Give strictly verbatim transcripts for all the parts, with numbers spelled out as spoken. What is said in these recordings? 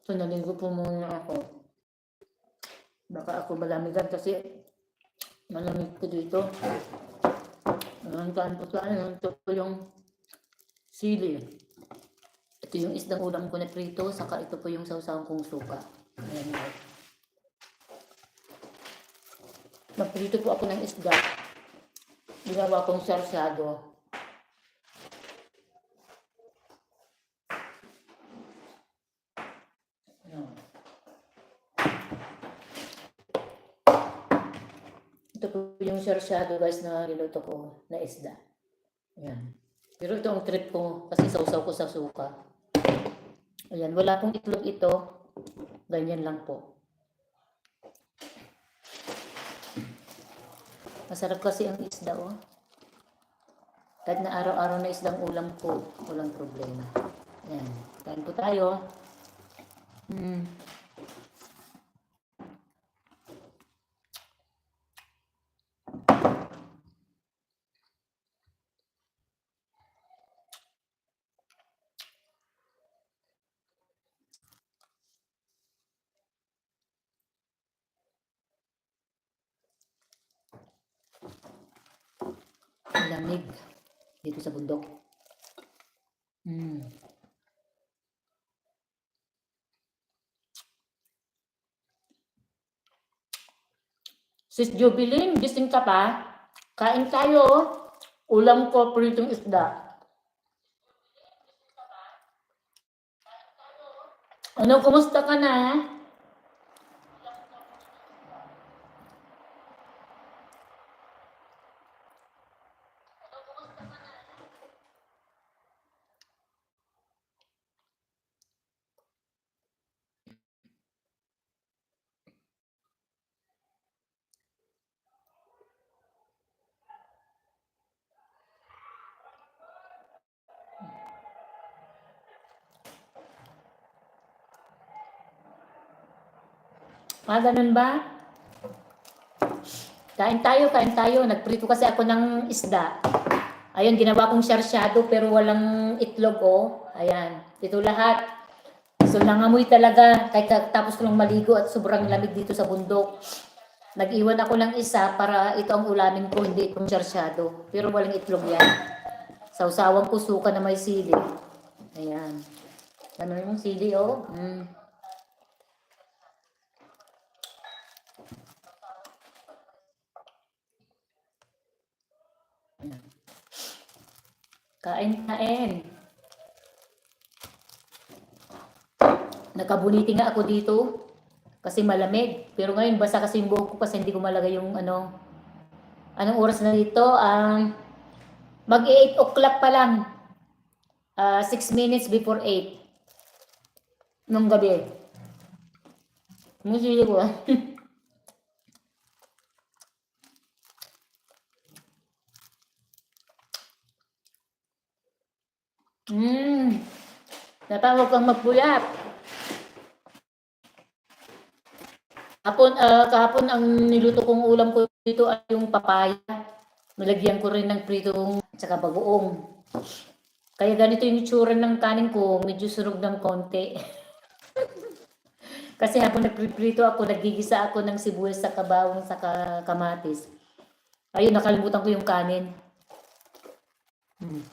So, naligo po muna ako. Baka ako malamigan kasi malamig ko dito. Ayan, kain po tayo. Ito po yung sili. Ito yung isdang ulam ko na prito, saka ito po yung sawsawan kong suka. Ayan, guys. Nagprito po ako ng isda. Ginawa kong sarsyado. Ayan. Ito po yung sarsyado, guys, na niluto ko na isda. Ayan. Pero ito ang trip ko kasi sawsaw ko sa suka. Ayan, wala pong itlog ito. Ganyan lang po. Masarap kasi ang isda, oh. Kahit na araw-araw na isdang ulam ko, walang problema. Ayan. Kain po tayo. Mm. Malamig dito sa bundok. Mm. Sis Jubilin, gising ka pa? Kain tayo. Ulam ko, pritong isda. Ano, kumusta ka na? Ah, ganun ba? Kain tayo, kain tayo. Nagprito kasi ako ng isda. Ayun, ginawa kong sarsyado pero walang itlog, oh. Ayan. Ito lahat. So, nangamoy talaga. Kahit tapos ko lang maligo at sobrang lamig dito sa bundok. Nag-iwan ako ng isa para ito ang ulamin ko, hindi itong sarsyado. Pero walang itlog yan. Sawsawan ko suka na may sili. Ayan. Ano yung sili, oh? Mm. Kain, kain. Nakabuniti nga ako dito kasi malamig. Pero ngayon, basa kasi yung buhok ko kasi hindi ko malagay yung ano. Anong oras na dito? Ah, mag eight o'clock pa lang. Ah, six minutes before eight. Nung gabi. Musili ko. Mm. Dapat huwag kang magpuyat. Kahapon, ah, kahapon ang niluto kong ulam ko dito ay yung papaya. Nilagyan ko rin ng pritong tsaka bagoong. Kaya ganito yung itsura ng kanin ko, medyo sunog ng konti. Kasi habang nagpiprito ako, naggigisa ako ng sibuyas sa bawang sa kamatis. Ayun, nakalimutan ko yung kanin. Hmm.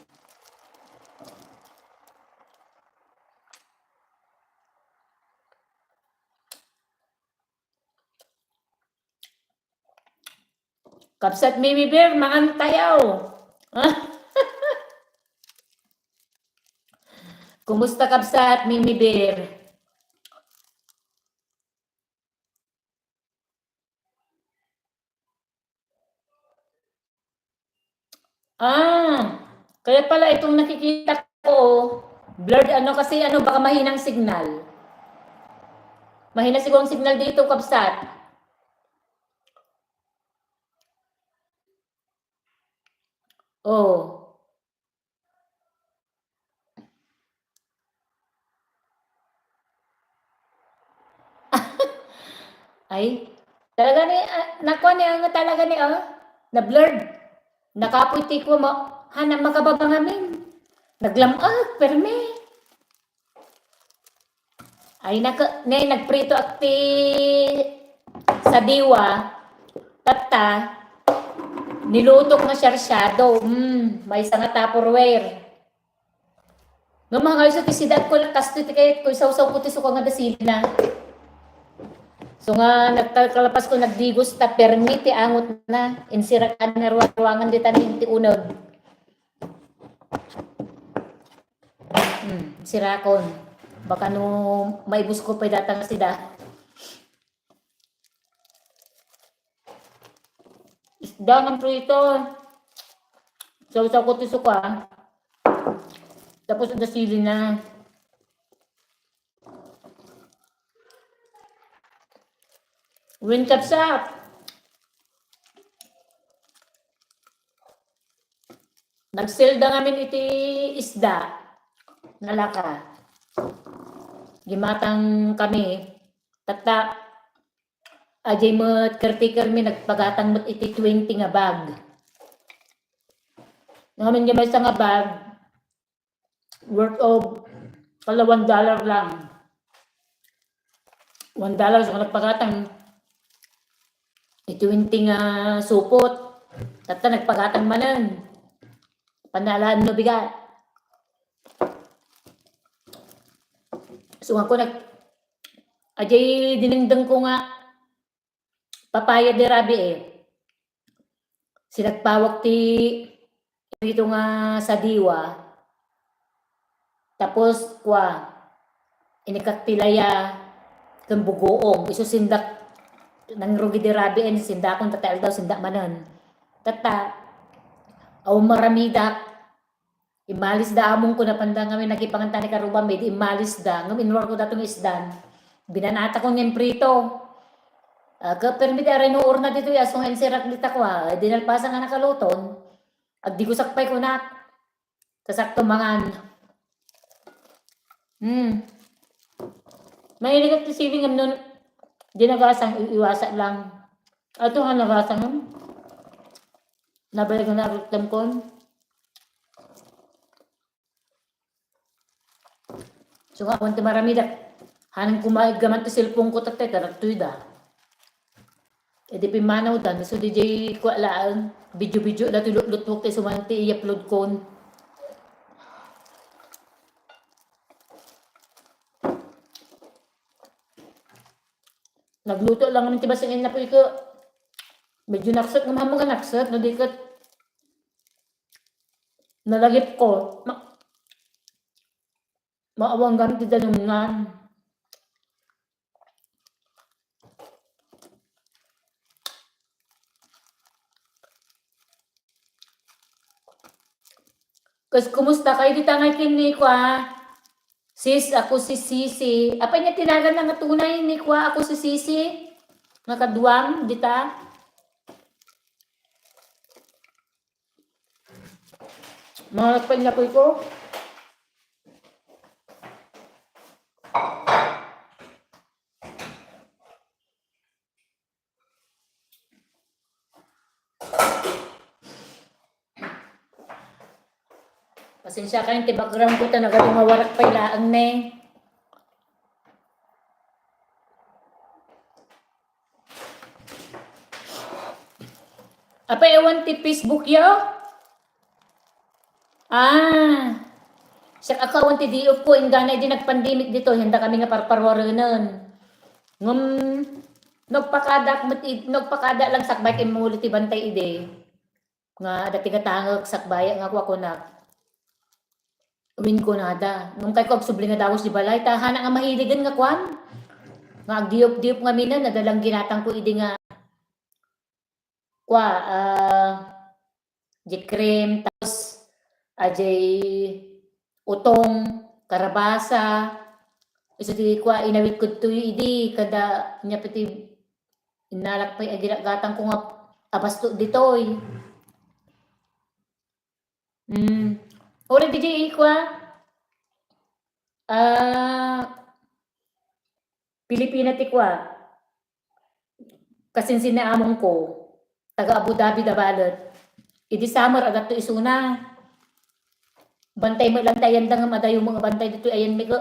Kabsat Mimi Bear, mangan tayo. Kumusta, Kabsat Mimi Bear? Ah, kaya pala itong nakikita ko, blurred ano, kasi ano, baka mahinang signal. Mahina siguro ang signal dito, Kabsat. Oh. Ay, talaga ni, ah, nakuha ni, ano talaga ni, oh, na-blurred. Nakapoy ti ko mo, hana makababa ngamin. Naglam-ak, permi. Ay, naka-, ne, nagprito ak ti sadiwa. Tatta, nilutok nga siarsiado. Mm, maysa nga Tupperware. Nga mga iso ti sidaat ko, kasto ti kayat ko, isawsaw ko ti suka nga dasili na. So nga, nagkalkalapas ko, nagdigos ta, permi ti angot na. Insirakan na ruwa-ruwangan di tanin ti uneg. Hmm, sirakon. Baka no maibus ko pay data nga sida. Isda nga prito. Sawsaw ko ti suka. Tapos dasili na. Winkapsat. Nagselda ngamin iti isda. Nalaka. Gimatang kami. Tatta, ajay met caretaker mi, nagpagatang met iti twenty nga bag. Ngamin nga maysa nga bag, worth of, kala one dollar lang. One dollar, so nagpagatang. Iti twenty nga supot. Tatta, nagpagatang manen. Panalaan no bigat. So, ako nag-, ajay dinengdeng ko nga papaya di rabii. Sinagpawak ti prito nga sadiwa. Tapos, kua, inikak ti laya ken bugoong. Isu sindak, nangrugi di rabii, sindakon, tatta aldaw, sindak manen. Tatta, awan maramidak. Immalis da among ko, napanda ngamin nakipangan ta ni Karuba, may di immalis da. Ngem inruar ko dato nga isdan. Binanata ko nga imprito. Ah, ka, permi ti aray no urna dito, aso nga insirak dita ko, ah. Di nalpasan nga nakaluton. Agdigusak pay kunak. Kasakto mangan. Hmm. Mahilig ak ti sili ngem no di nagasang, iiwasak lang. Ato nga nagasang, hmm. Nabalik na narutam kon. So nga, awan ti maramidak. Hanan kumaig gaman ti cellphone ko, tatay, taraktoy da. Idi pimmanawdan, so D J ko alaen, video-video la ti lutlutok ti suman ti i-upload kon. Nagluto lang naman ti basing innapuy ko. Medyo nakset nga mahal nga nakset, no di ket nalagip ko. Ma-, maawanggan ti danumnan. Kas, kumusta kayo dita nga kin ni kwa? Sis, ako si Sisi. Apay nga tinagan na nga tunay ni kwa? Ako si Sisi. Nga kaduam, dita. Mga nagpanyakoy ko. Pasensya kayo, ti background ko ta nagadumawarak pay laeng ne. Apay, awan ti Facebook yo? Ah, siak, ako awan ti D F ko, inggana idi nagpandemic dito, handa kami nga parparwarenen. Ngem, nagpakada, nagpakada lang sakbay ket immuli ti bantay idi. Nga adda ti gatangek, sakbay nga kuakuna. Win ko nada. Nung kay ko agsubli nga dagus di balay, ta hana nga mahiligen nga kuan. Nga agdiop-diop nga minen, nadalang ginatang ko idi nga kua, ah, di cream, tapos, ajay utong, karabasa, isu ti kua, inawit ko ditoy idi, kada, nya piti, inalak pay, agiratgatang ko nga, abasto ditoy. Mm. Ora di jay kua, ah, Pilipina ti kua. Kasinsin ni among ko, taga Abu Dhabi da balet. Idi summer, agatto isuna. Bantay mo lang ti ayan da nga madayo mo nga bantay dito ayan mi ko.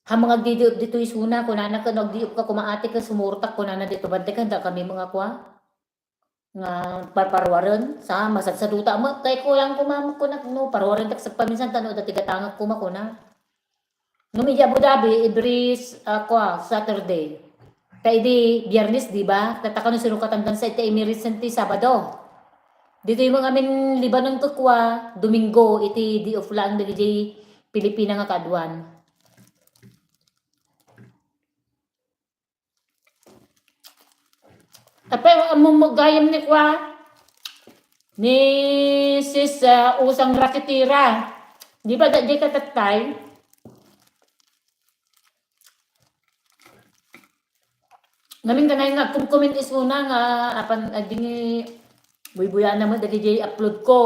Haan nga agdidiop ditoy isuna, kunana ket, "No agdiopka koma ate ket sumurtak," kunana ditoy, "Bantay ket dakami nga kua, nga parparuaren, sa masadsaduta met." Kay kulang koma met kunak, no, paruarentak sa paminsan, ta no, adda ti gatangek koma kuna. Ngem idiay Abu Dhabi, every s-, ah, kua, Saturday. Ta idi Biyernes, di ba? Tatta kano sino katandan sa iti Emirates iti Sabado. Ditoy met amin Lebanon ket kua, Domingo, iti day off laeng dagiti Pilipina nga kaaduan. Tapay, ammom gayam ni kua, ni Sis, ah, Usang Rakitira. Di ba, da, di ka tattay? Ngamin kanay nga kumkumin isuna nga apan aging buybuyaen na met dagiti upload ko.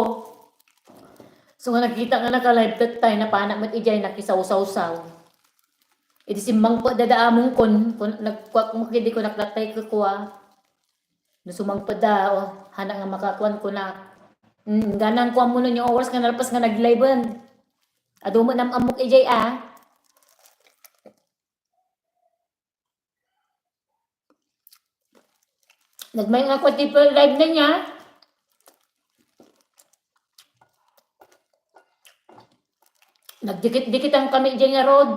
So nga nakita nga naka-live tattay, napanak met idiay nakisawsawsaw. Idi simmangpet dada among kun, kun nagkuak mo kidi kunak tattay kukua. No sumangpet da, o, hana nga makakuan kunak. Mm, ganang kuan mo no, yung oras nga nalpas nga nag-live-en. Adu met nam-ammok idiay, a. Nagmay nga kuan ti live na niya. Nagdikit-dikitan kami diay ngarud.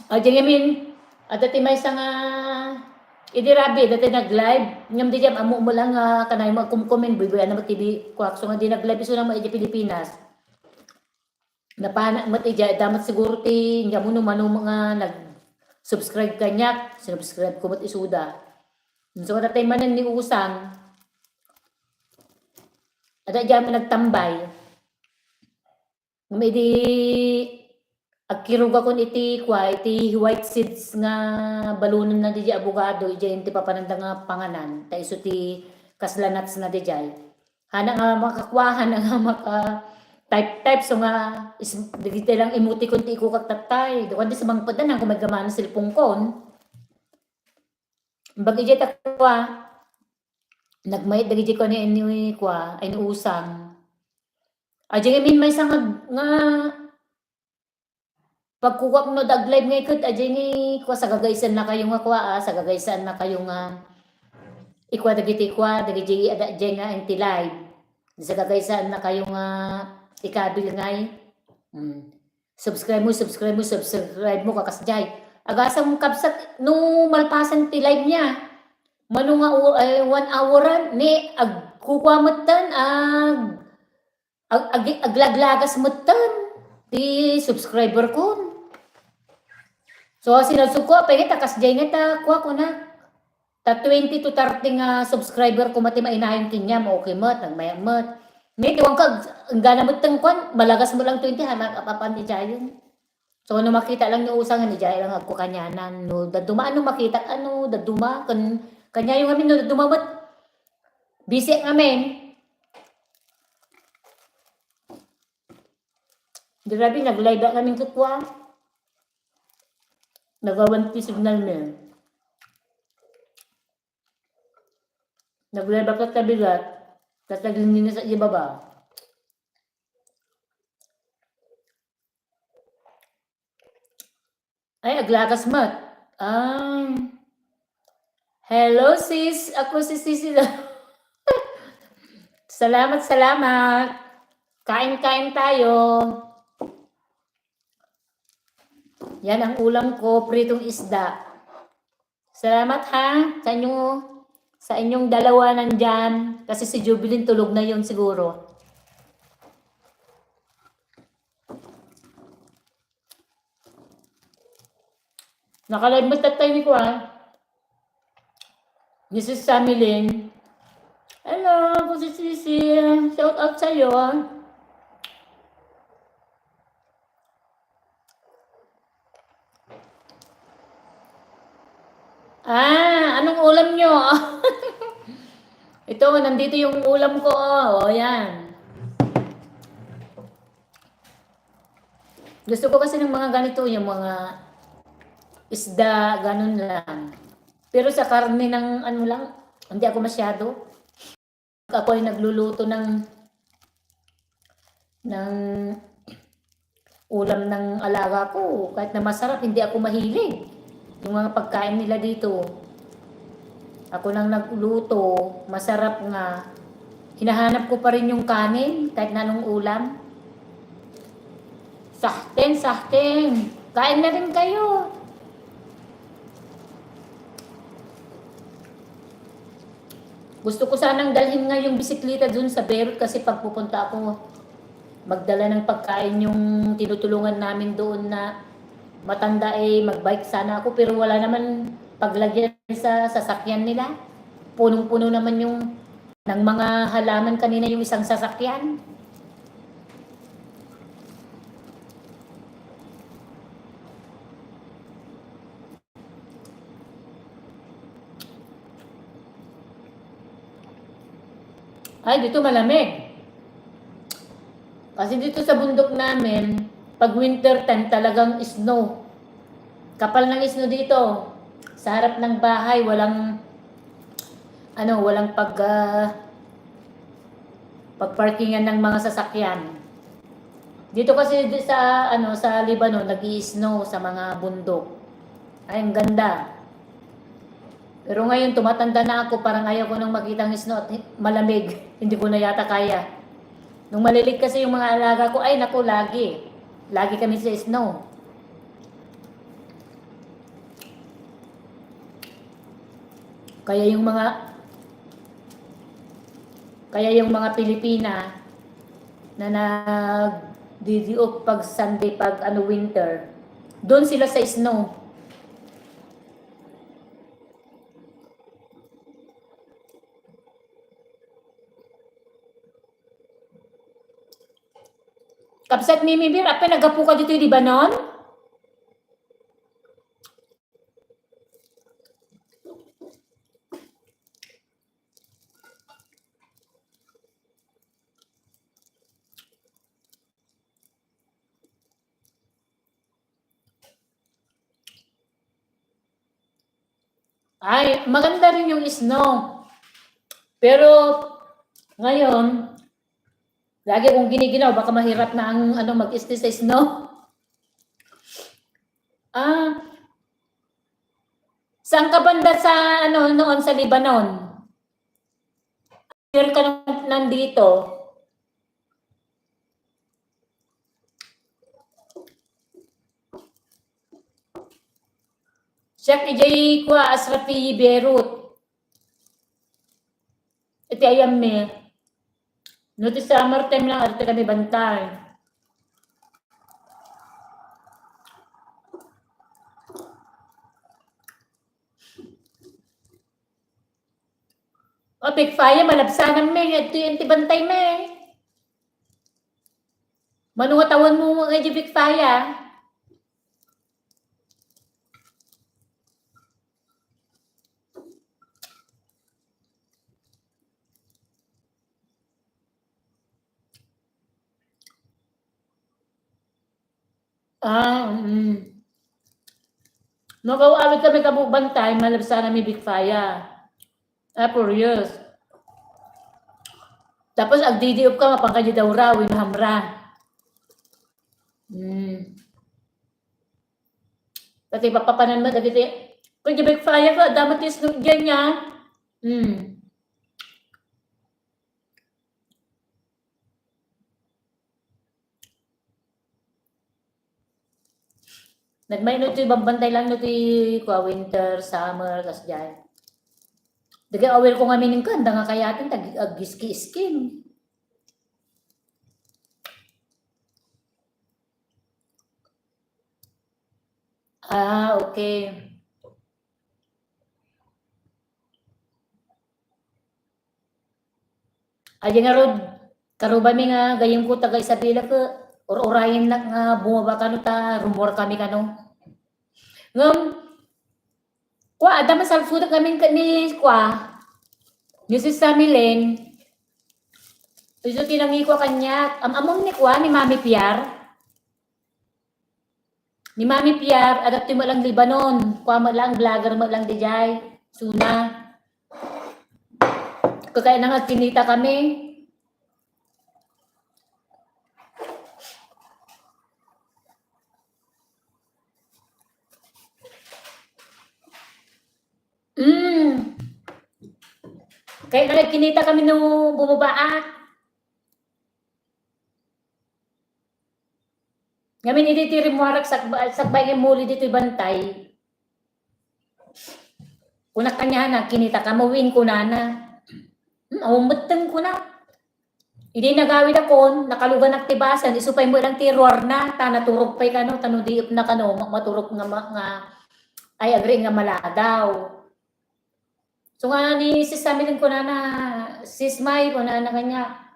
Ay, diay ngamin, adda ti maysa nga, idi rabii, adda ti nag-live. Ngem diay ammo mo lang nga kanay mo kumkumin, buybuyaen na met ti bi-, kuakso nga di nag-live, isu na mo idiay Pilipinas. Napanak met idiay, adda met siguro ti, nia mo no mano nga nag-subscribe kaniak, sinubscribe ko met isuda. So, tatay manen ni Usang, adda diay met nagtambay. Ngem idi agkirugakon iti kua, iti white seeds nga balonenna diay abogado, idiay ti papananda nga panganan, ta isu ti kasla nuts na diay. Hana nga makakua, hana nga maka-type-type, so nga is-, dagiti lang emoticon ti ikukak tattay. Dukan di sumangpet da, nang kumaygamano cellphone kon. Bagi diay ta kua, nagmayat dagiti kua ni, ni kua, ay ni Usang. Ay, diay ngamin maysa nga, nga pagkukuak no dag-live ngay ket, ay, diay ngay kua, sagagaysaennakayo nga kua, a, sagagaysaennakayo nga ikua dagiti kua, dagiti adda diay nga enti live. Sagagaysaennakayo nga ikabil ngay. Mm. Subscribe mo, subscribe mo, subscribe mo, kakas diay. Agasam kabsat, no malpasan ti live niya. Mano nga o-, eh, one hour-an, ni agkukua metten, ag-, ag-, ag-, aglaglagas metten ti subscriber kon. So, sinalsog ko, apay nga ta kas diay nga ta, kua ko na. Ta twenty to thirty nga subscriber ko met ti mainayon kaniam, okay met, nagmayat met. Ni, ti kuan ka, enggana met ti kuan, malagas mo lang twenty, ha, nag-apapan ti diayen. So, no makita lang ni Usang, ni diay lang agkukanianan. No, dadduma, ano, makita, ano, dadduma, kan-, kaniayo ngamin, no, dadduma met. Busy ngamin. Di rabii, nag-live ak ngamin kukua. Nagawan ti signal mi. Nag-live ak ket kabigat. Ket naglinlinis ak di baba. Ay, aglagas met. Ah. Hello, sis. Ako si Sisi. Salamat, salamat. Kain-kain tayo. Yan ang ulam ko, pritong isda. Salamat ha, sa inyo, sa inyong dalawa nandyan. Kasi si Jubilin tulog na yun siguro. Naka-live mo tatay ni kuan. Missus Sammy Lynn. Hello, Kuya Sisi. Shout out sa'yo. Ah, anong ulam nyo? Ito, nandito yung ulam ko. Oh, oh, yan. Gusto ko kasi ng mga ganito, yung mga isda, ganun lang. Pero sa karne ng ano lang, hindi ako masyado. Ako ay nagluluto ng, ng ulam ng alaga ko. Kahit na masarap, hindi ako mahilig. Yung mga pagkain nila dito, ako lang nagluto, masarap nga. Hinahanap ko pa rin yung kanin, kahit na anong ulam. Sahten, sahten. Kain na rin kayo. Gusto ko sanang dalhin nga yung bisikleta dun sa Beirut kasi pagpupunta ako, magdala ng pagkain yung tinutulungan namin doon na matanda, eh, mag-bike sana ako, pero wala naman paglagyan sa sasakyan nila. Punong-puno naman yung ng mga halaman kanina yung isang sasakyan. Ay, dito malamig. Kasi dito sa bundok namin, pag winter time, talagang snow. Kapal ng snow dito. Sa harap ng bahay, walang, ano, walang pag, ah, pagparkingan ng mga sasakyan. Dito kasi di-, sa, ano, sa Lebanon, nag-i-snow sa mga bundok. Ay, ang ganda. Pero ngayon, tumatanda na ako, parang ayaw ko nang makita ang snow at hi-, malamig. Hindi ko na yata kaya. Nung malilit kasi yung mga alaga ko, ay naku, lagi. Lagi kami sa snow. Kaya yung mga, kaya yung mga Pilipina na nagdidiop pag Sunday, pag ano, winter, doon sila sa snow. Kabsat Mimi Bear, apay naggapu ka ditoy Lebanon? Ay, maganda rin yung snow. Pero ngayon, lagi kong giniginaw, baka mahirap na ang, ano, mag-stay sa snow. Ah, saan ka banda sa, ano, noon sa Lebanon? Year ka nang nandito? Siak idiay kua, Asrafi, Beirut. Iti ayam mi. No ti summer time lang, adda kami bantay. O, Big Fire, malabsanan mi. Adtoy ti bantay mi. Mano nga tawen mo nga di Big Fire? Ah, mm. No, aw-awid kami kabuk bantay, malabsanan mi Big Fire. Ah, for years. Tapos, agdidiop ka, mapan ka di daw raw, wenno hamra. Mm. Pati papapanan mo, dagiti, pwede Big Fire ka, damat ti snow dyan niya. Mm. Nagmainot ti bambantay lang no ti kua, winter, summer, kasdiay. Dagiti awir ko ngamin ken, anda nga kayaten, tag-, aggiski-iskin. Ah, okay. Adi ngarud, karubami nga gayyem ko taga Isabela ket ur-urayennak nga bumaba kano ta rumuar kami kano. Ngem, kua, adda masalsudek ngamin ket ni, kua, Misis Sammy Lynn. Isu ti nangikua kaniak. Am-ammom ni, kua, ni Mami Piar? Ni Mami Piar, adda ti met lang Lebanon. Kua met lang, vlogger met lang diay. Suna. Kakayan nga kinita kami. Kaya nga nagkinita kami no bumabaak. Ngamin idi ti rimmuarak sakba-, sakbay nga muli ditoy bantay. Kunak kaniana, "Kinita ka, mawin," kunana. Hmm, awan metten kuna. Idi nagawidakon, nakaluganak ti basen, isu pay met lang ti ruarna, ta naturog pay kano, ta no di epna kano, ma-, maturog nga ma-, nga, ay, agri nga maladaw. So nga ni Sis Samilin kunana, "Sis May," kunana kanya,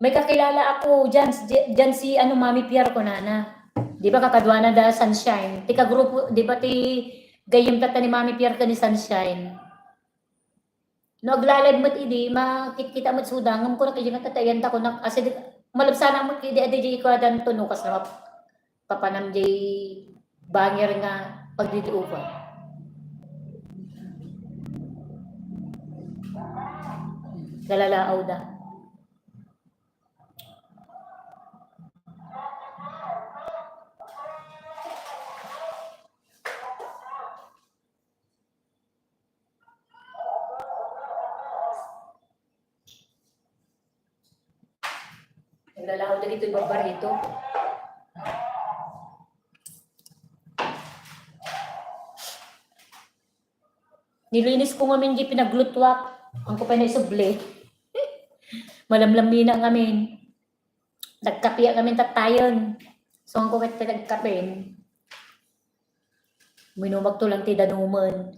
"May kakilala ako dyan, dyan si ano, Mami Piar," kunana. Di ba kakaduana da Sunshine? Ti kagrupo, di ba ti gayyem tatta ni Mami Piar ken ni Sunshine? No agla-live met idi, makitkita met suda, ngem kunak idi nga tatayan ta kunak, asideg, malabsana met idi, adi, di ko adan to, no, kas na map-, papanam jay banger nga pagdidiupan. Galalaaw da. Naglalaw na dito yung barbarito. Nilinis ko ngamin di pinaglutuak. Ang ko pa na isubli. Malamlamina ngamin. Nagkape ngamin tattayen. So, ang ko ket pinagkapen. Minumagto lang ti danumen.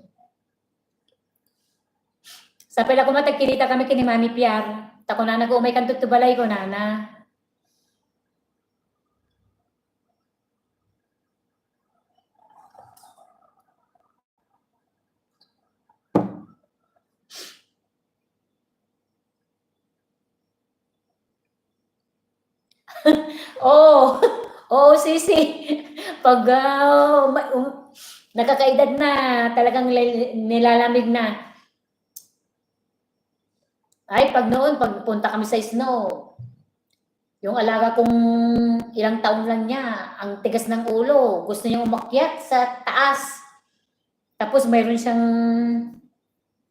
Sapay la koma ta agkinita kami ken ni Mami Piar. Ta kunana, "Umay kanto ti balay," kunana. Oo. Oo, sisi. Pag, ah, ma-, um, nakakaedad na, talagang li-, nilalamig na. Ay, pag noon, pag punta kami sa snow, yung alaga kong ilang taon lang niya, ang tigas ng ulo, gusto niya umakyat sa taas. Tapos mayroon siyang,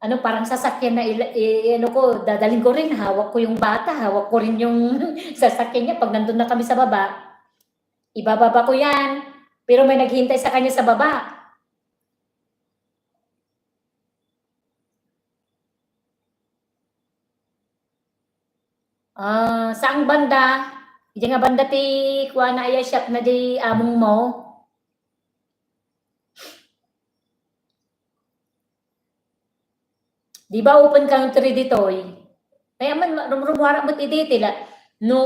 ano, parang sasakyan na ila-, i-, ano ko, dadalhin ko rin, hawak ko yung bata, hawak ko rin yung sasakyan niya. Pag nandun na kami sa baba, ibababa ko yan. Pero may naghihintay sa kanya sa baba. Ah, saang banda? Idiay nga banda ti kuana, aya, shop na di among mo? Di ba open country ditoy? Kaya man, rumrumuara met idi ti la-, no,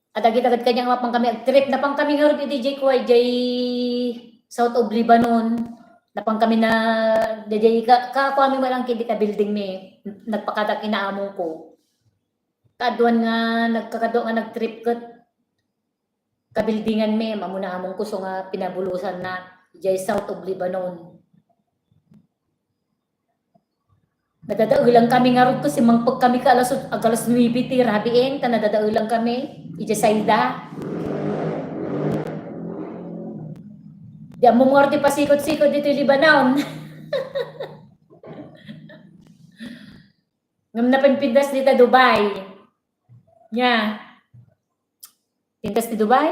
adagita ket kaniak nga mapan kami agtrip. Napan kami ngarud idi jay kua, jay South of Lebanon. Napan kami na, jay ka, ka, kuami malang kidi ka building mi. Nagpakada kinaamong ko. Kaaduan nga, nagkakadua nga nagtrip ket kabildingan mi, mamuna among kuso nga pinabulosan na, jay South of Lebanon. Nadadaelan kami ngarud ket simmangpet kami ka alas, ag alas nuebe ti rabiin, ta nadadaelan kami, ijay Saida. Di ammom ngarud ti pasikot-sikot ditoy Lebanon. Ngem napimpintas dita Dubai. Nya. Pintas ti Dubai.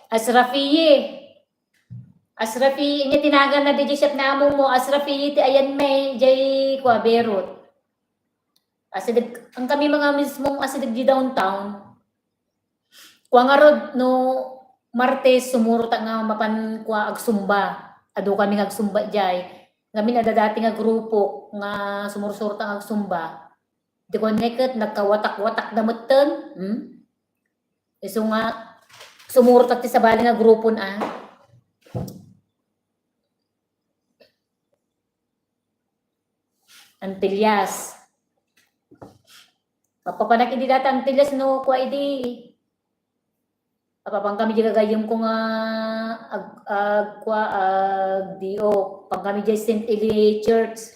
Asrafiye. Asrafiye, nya tinagan na di shop na among mo. Asrafiye ti ayan mi, jay kua, Beirut. Asideg, ang kami mga mismong asideg di downtown. Kua ngarud, no Martes, sumurot nga mapan kua agsumba. Adu kami nga agsumba jay. Ngamin adda dati nga grupo nga sumursuro ta nga agsumba. Di ko ne ket nagkawatak-watak da metten. Hmm? Isu nga, sumurot ti sabali nga grupon, ah. Antillas. Mapapanak idi data Antillas no kua idi. Mapapan kami di gagayyem ko nga ag, ag, kua, ag D O. Pan kami di Saint Eli Church.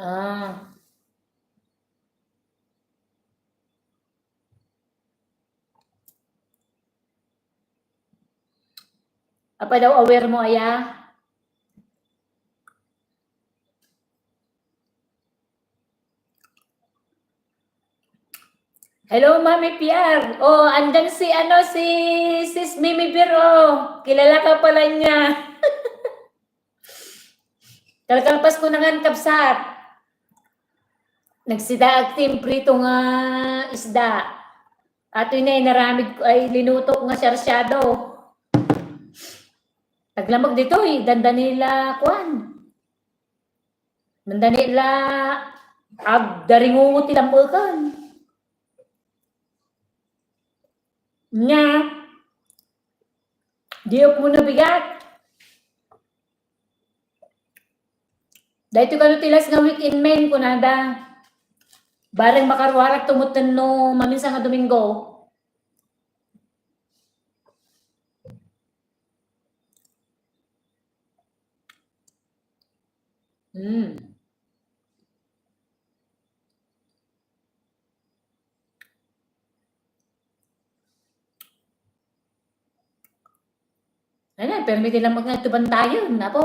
Ah. Apay daw aware mo, aya? Hello, Mami Piar. Oh, andyan si, ano, si Sis Mimi Biro. Kilala ka pala niya. Kalkalpas ko na nga, kabsat. Nagsidaak ti imprito nga isda. Ato na inaramid ko, ay, linuto nga sarsyado. Naglamag ditoy, dandani la, kuan. Dandani la, agdaringungo ti lameken. Nya, diok mo nabigat. Daytoy kano ti last nga weekend men, kunada. Bareng makaruarak tumuttenno maminsan nga Domingo. Hmm. Ay na, permi ti lamok nga ito bantayan, apo.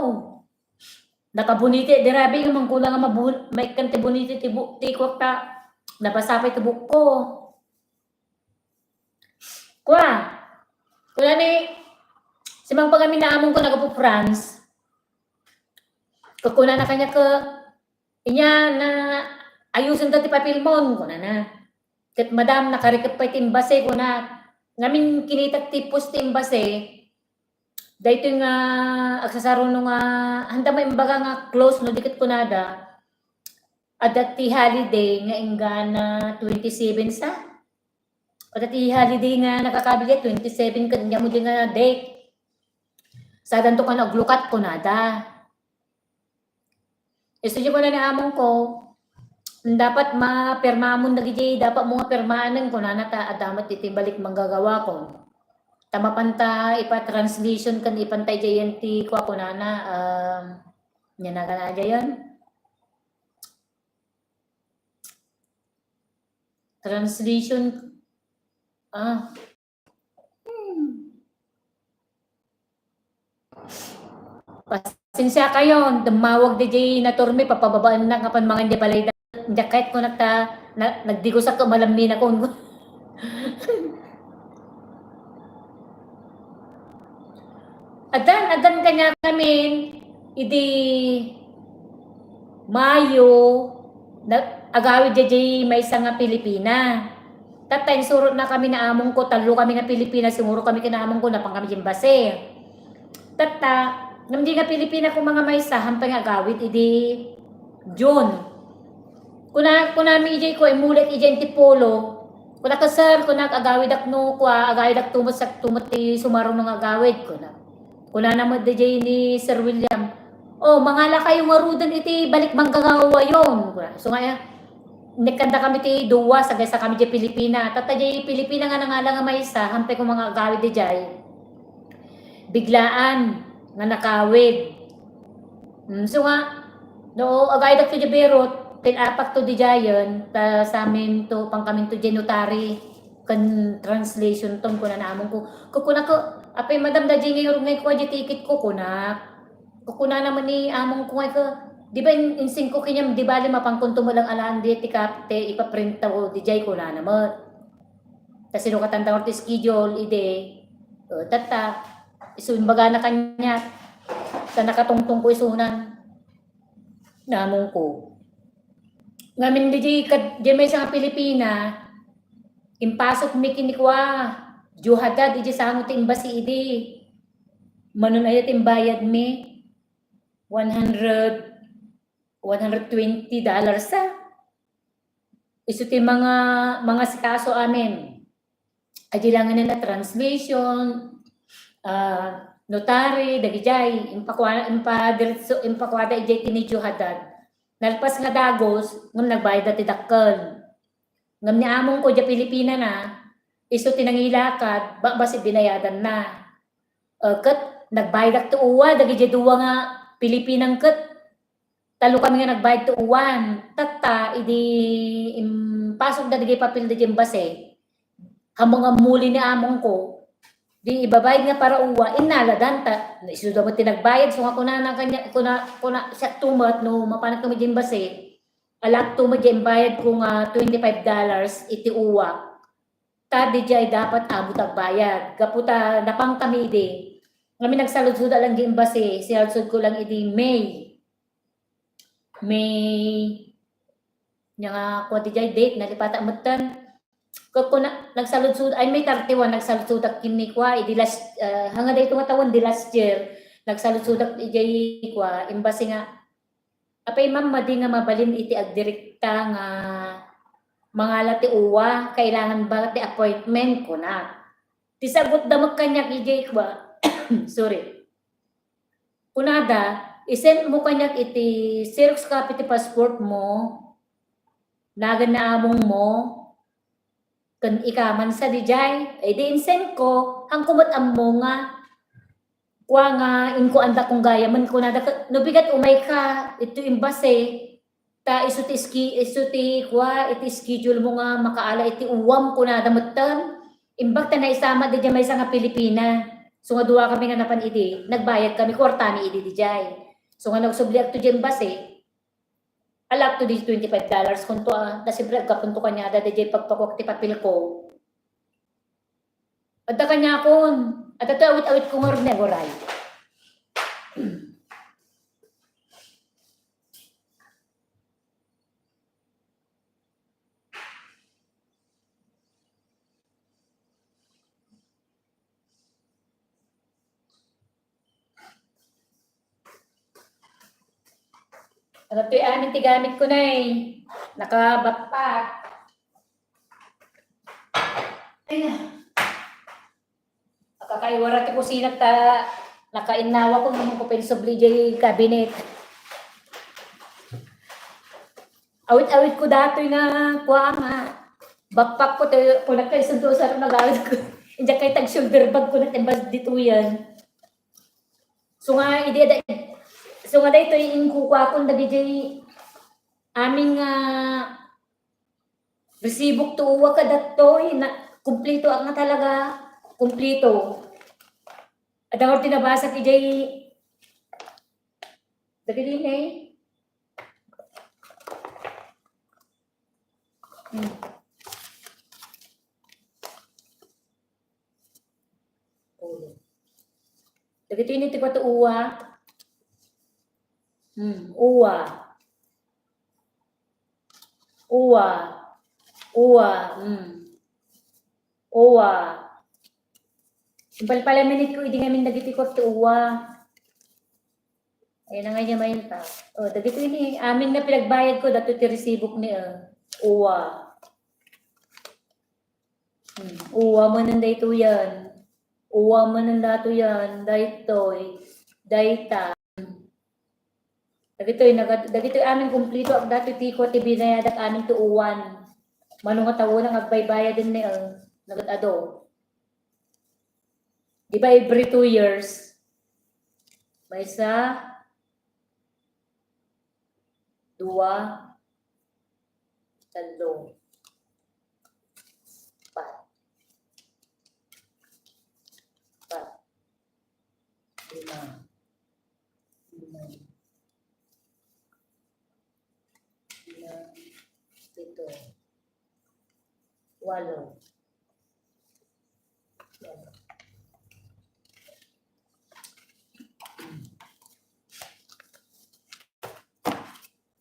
Nakabuniti, dirabi nga mangkulang nga mabu-, maikkan ti buniti ti bu-, ti kuwak ta, nabasa pay ti buok ko. Kua, kuna ni, simangpet amin nga among ko nagapu France. Kuna na kanya ka, inya na, ayusen ta ti papilmon, kuna na. Ket madam, nakarikep pay ti imbase, kuna. Ngamin kinitak ti post ti imbase, daytoy nga agsasaruno nga, handa maimbaga nga close no di ket kunada, adda ti holiday nga inggana twenty-seven sa? Adda ti holiday nga nakakabil, twenty-seven ket ania mo di nga date. Sadanto kan aglukat kunada. Isu di kuna ni among ko, dapat mapirmamon dagiti, dapat mo nga pirmanen, kunana ta adda met iti balik manggagawa ko. Ta mapanta ipa-translation ken ipanta idiay ti kua kunana, um, nia nagana idiay? Translation, ah, Hmm. Pasensia kayo, dummawag di jay naturmi, papababaen na nga pan mangan di balay da. Diak kayat ko nagta-, na-, nagdigosak ko, malammi na ko. Adan, adan kanya kami, idi Mayo, na-, agawid jay maysa nga Pilipina. Tatta, insurot na kami na among ko, tallo kami nga Pilipina, sumuro kami ken among ko, napan kami jay imbase. Tatta, ngem di nga Pilipina ko mga maysa, hampay nga agawid idi June. Kuna, kunami ijay ko, imulit ijay ti polo. Kuna ka, "Sir," kuna, "agawidak no, kua, agawidak tumot sak-, tumot ti sumarong nga agawid," kuna. Kunana met dayjay ni Sir William, "Oh, mangala kayo ngaruden iti balik manggagawayon," kuna. So nga, nekkanda kami ti dua, sagaysa kami di Pilipina. Tatta di Pilipina nga nangala nga maysa, hampay ko mga agawid di jay. Biglaan nga nakawid. Mm, so nga, no, agaydak to di Berot, pin-apak to di jayen, ta samin to, pangkamin to di notary, ken translation ton, kuna na among ko. Kukuna ko, "Apay, madam, da di ngay urog ngay ko, di ticket ko," kuna. Kukuna naman ni among ko ngay ko, "Di ba in-, insing ko kanyam, di bali, mapankon to mo lang alaan di, ti kap-, ti ipaprinta ko, di jay," kuna naman. Ta sinukatan da ti schedule, ide, o, tatta, isu imbagana kaniak, ta nakatungtong ko isunan. Namong ko. Ngamin di, di, kad-, di may isang Pilipina, impasok mi kinikua, Juhadad, iji sango ti embassy idi. Manon aya ti imbayad mi? One hundred, one hundred twenty dollars, ah. Isu ti mga, mga sikaso amin. Adi lang nga na translation, ah, notary, dagijay, impakua-, impadiretso, impakuada ijay ti ni Juhadad. Nalpas nga dagus, ngem nagbayad da ti dakkel. Ngem ni among ko, dia Pilipina na, isu ti nangilakad, ba-, basi binayadan na. Eh, ket nagbayadak ti uwa, dagijay dua nga Pilipinang ket Talo kami nga nagbayad ti uwan. Tatta, idi impasok da dagiti papel da diay embassy. Hamangan muli ni amongko. Di ibabayad nga para uwa, innaladan ta. Isuda met ti nagbayad, so nga kunana kanya, kuna, kuna, siak to met no mapanak kami diay embassy. Alak to met diay imbayad ko nga twenty-five dollars iti uwa. Ta diay dapat amo ti agbayad. Gapu ta napan kami idi. Ngamin nagsaludsod lang diay embassy, sinaludsod ko lang idi May. May, nya nga, kua diay date, nalipatak metten. Ket kuna, nagsaludsod, ay, May thirty-one, nagsaludsodak ken ni kua, idi last, ah, hanggang daytoy nga tawen, di last year, nagsaludsodak idiay kua, embassy nga, "Apay, ma'am, madi nga mabalin iti agdirekta nga mangala ti uwa, kailangan ba ti appointment?" kuna. Ti sagut da met kaniak idiay kua, sorry. Kunada, "I-send mo kaniak iti Xerox copy ti passport mo, nagan ni among mo, ken ikaman sa didiay." Ay di in-send ko, hanko met ammo nga, kua nga, inkuandakon gayamen, kunada, "No bigat umayka, iti embassy, ta isu ti ski-, isu ti kua, iti schedule mo nga makaala iti uwam," kunada metten. Imbag ta naisama didiay maysa nga Pilipina. So nga dua kami nga napan idi, nagbayad kami, kuartami idi didiay. So nga nagsubliak to diay embassy, alak to di twenty-five dollars kunto, ah, ta siyempre aggapunto kaniada didiay pagpakuak ti papel ko. Adda kaniakon, adda to awit-awit ko ngarud ni aguray. Ano to'y amin ti gamit ko na eh. Naka-backpack. Ay na. Nakakaiwara ti kusina ta nakainnawa ko nung ko pinsubli diay cabinet. Awit-awit ko datoy nga kua nga backpack ko, te, kunak kay sunto sa nagawid ko. Diyan kay tag shoulder bag ko na timbas ditoyan. So nga, idi ada, so nga daytoy inkukuakon dagiti amin nga resibok to uwa kadattoy, na, kumplito ak nga talaga, kumplito. Adda nga ti nabasa idiay, dagiti ne? Hmm. Ulo. Dagiti ni ti uwa. Hmm, uwa. Uwa. Uwa. Hmm. Uwa. Impalpalaminit ko idi ngamin dagiti kua ti uwa. Ayan na nga niya mayunta. O, dagito ini. Amin nga pinagbayad ko, dato ti resibok ni, ah, uwa. Hmm, uwa manen daytoy yan. Uwa manen daytoy yan. Daytoy. Dayta. Dagitoy, nagad-, dagitoy amin kumplito, ak datoy ti kua ti binayadak amin ti uwan. Mano nga tawen nga agbaybayad ni, ah, nagad-ado. Di ba every two years, maysa, dua, tallo, pat, pat, lima, lima, lima, pito, walo.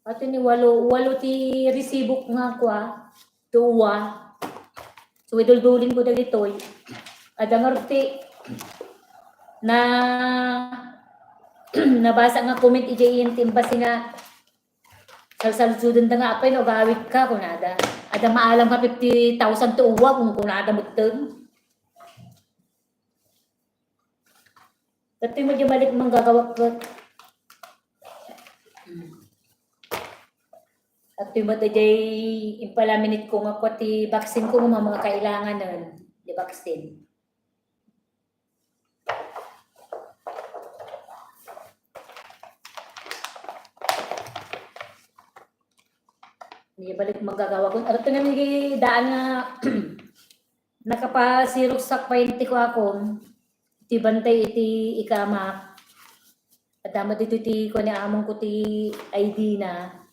Ato ni walo, walo ti resibok nga kua, ti uwa. So, iduldulin ko dagitoy. Adda nga rugti na nabasa nga comment idiay ti embassy nga salsalsudenda nga, "Apay no agawid ka," kunada. Adda maalam nga fifty thousand ti uwa, kun kunada metten. Datoy met diay malik manggagawak ket. Hmm. Datoy met diay impalaminit ko nga kua ti vaccine ko nga mga kailanganen, di vaccine. Di balik manggagawakon. Adda nga ni daan nga nakapasiruksak pay ti kuakon. Ti bantay iti ikamak. Adda met ditoy ti kua ni amongko ti I D na.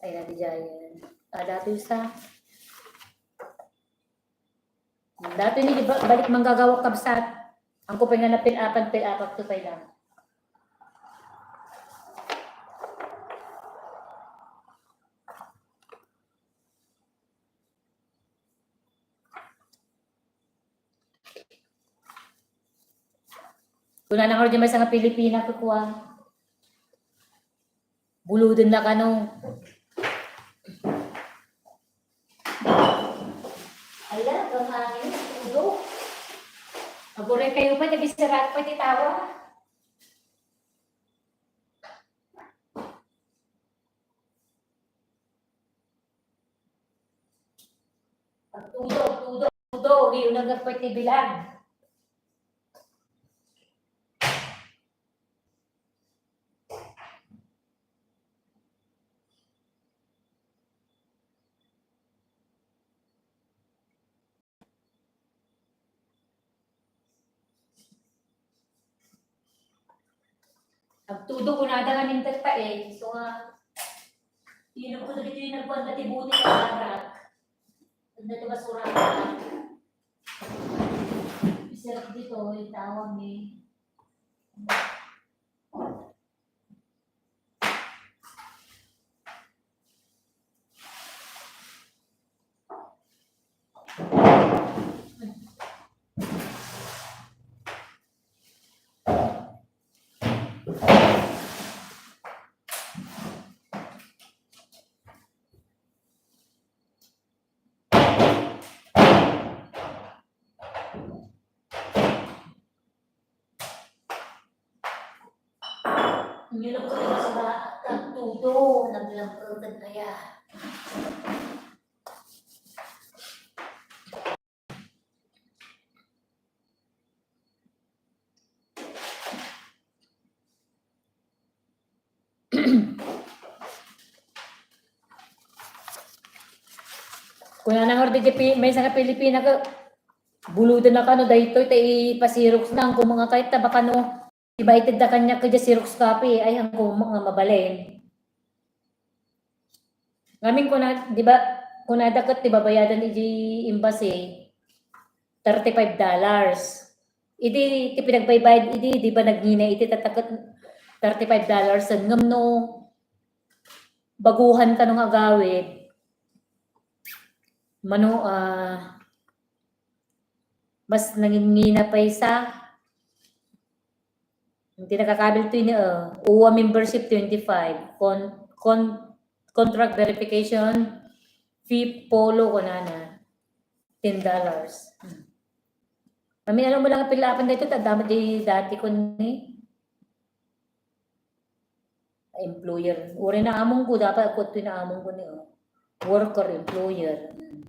Ay, na, di dyan. Ah, datoy sa. Datoy ni di ba-, balik manggagawak, kabsat. Ang kupay nga napil-apan, pil-apak to pay lang. Kunana nga diay maysa nga Pilipina, kukua. Buluden na kano. Ala, gamangin, tudo. Aguray kayo pa, nagisarado pa ti tawa. Agtudo, agtudo, agtudo, di unag nagpatibilan. Agtudo kunada nga minted pa eh. So nga, ilog ko dagiti nagkuan dati buti nga arak. Dati basura. Isirap dito, itawag ni. Nilagay ko sa agtudo, naglangkag kaya. Kunana nga diay Pi-, maysa nga Pilipina nga, buluden na kano daytoy, ta ipasiroks na, kung mga kahit ta baka no, iba itedda kaniak diay xerox copy, ay, hangko nga mabalin. Ngamin kuna, di ba, kunada ket ti babayadan iti embassy, thirty-five dollars. Idi, ti pinagbaybayad idi, di ba, nagngina iti tatta ket thirty-five dollars, ngem no, baguhan kano nga agawid, mano, ah, mas nangingina pay sa, ti nakakabil to ini, ah, uwa membership, twenty-five, con-, con-, contract verification fee, polo, kunana, ten dollars. Hmm. Amin, alam mo lang, pila apan dito, tanda mo di dati ko ni employer. Uri na among ko, dapat ako ito na among ko ni, oh. Worker, employer. Hmm.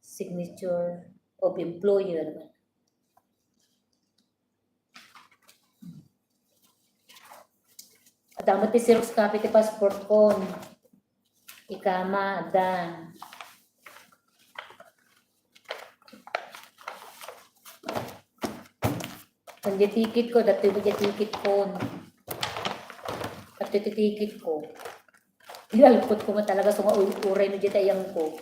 Signature of employer. Adda met ti xerox copy ti passport ko. Ikama, adda. Ken diay ticket ko, datoy met diay ticket ko. Datoy ti ticket ko. Ilalpot ko nga talaga, so nga, uy, uray no diay ti ayangko.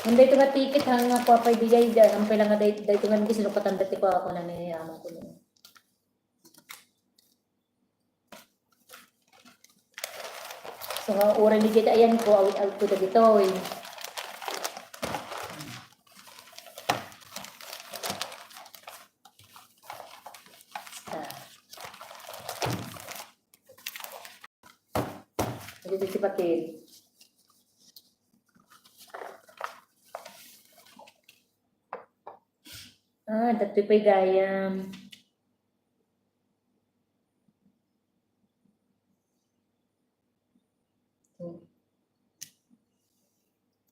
Ngem daytoy nga ticket, ha, nga kua pay diay, diay, ang pala nga day-, daytoy nga, sinukatan dati ko, ako na ni, amon ko ni. So, nga uray ni diay ti ayangko, awit-awit ko dagitoy. Basta. Dito si Patil. Ah, dati pay gayam.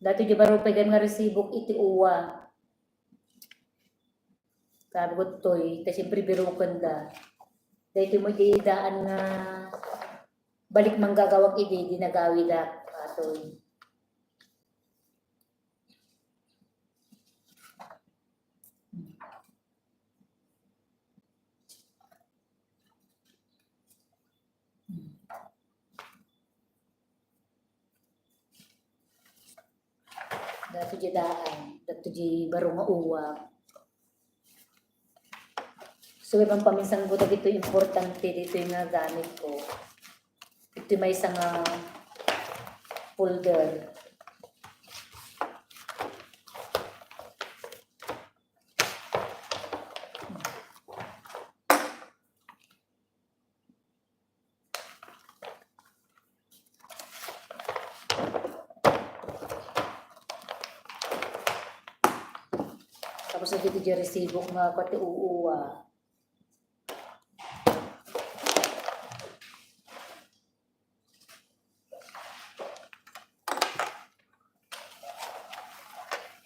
Dati di baro pay gayam nga resibok iti uwa. Sabi ko, "Toy, ta siyempre biruken da." Daytoy mo di daan nga balik manggagawak idi, di nagawidak, atoy. Dagitoy daan, dagitoy baro nga uwak. So, ibang paminsan ko, dagitoy importante ditoy nga gamit ko. Itoy maysa nga folder. Tapos, dagitoy resibo nga pati uwa.